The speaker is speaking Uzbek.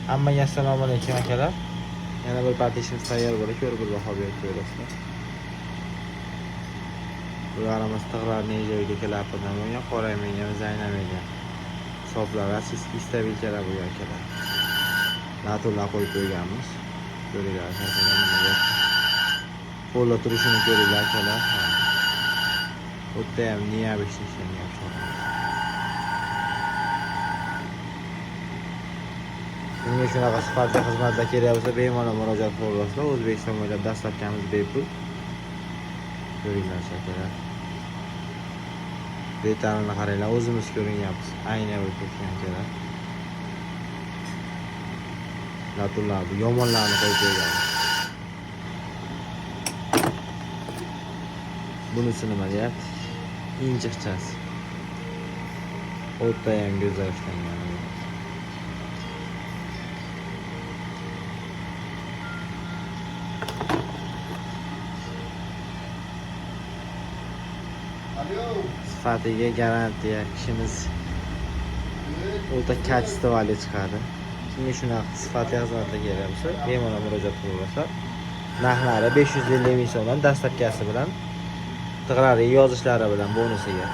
Hammaga assalomu alaykum, akalar. Yana bir partiya ishimiz tayyor bo'ldi, ko'rib bir baho berib qo'yasizlar. Bularimiz tig'lar нержавейка klapandan bo'lgan, qoraymagan, zaynamagan. Hisoblar российский stabilkalar bo'lgan, akalar. Латунь lar qo'yib qo'yganmiz. Ko'ringlar, akalar, nima deyapti. Qo'lda turishini ko'ringlar, akalar. Bu yerda ham необычный ishlangan. Bunga shunaqa sifatli xizmatlar kerak bo'lsa, bemalol murojaat qila olasizlar. O'zbekiston bo'ylab доставка miz bepul. Ko'ringlar, akalar. Detalini qaranglar, o'zimiz ko'rinyapmiz. Ayna bo'lib ketgan, akalar. Латунь lar, bu yomonlarni qo'yib qo'yganmiz. Bunisi nima deyapti? Injiqchasi. O'ta ham go'zal ishlangan. Alo. Sifatiga garantiya, ishimiz o'ta качество li chiqadi. Kimga shunaqa sifatli xizmatlar kerak bo'lsa, bemalol murojaat qila olasizlar. Narxlari 550 ming so'mdan, доставка si bilan, tig'lari yozishlari bilan bonusiga.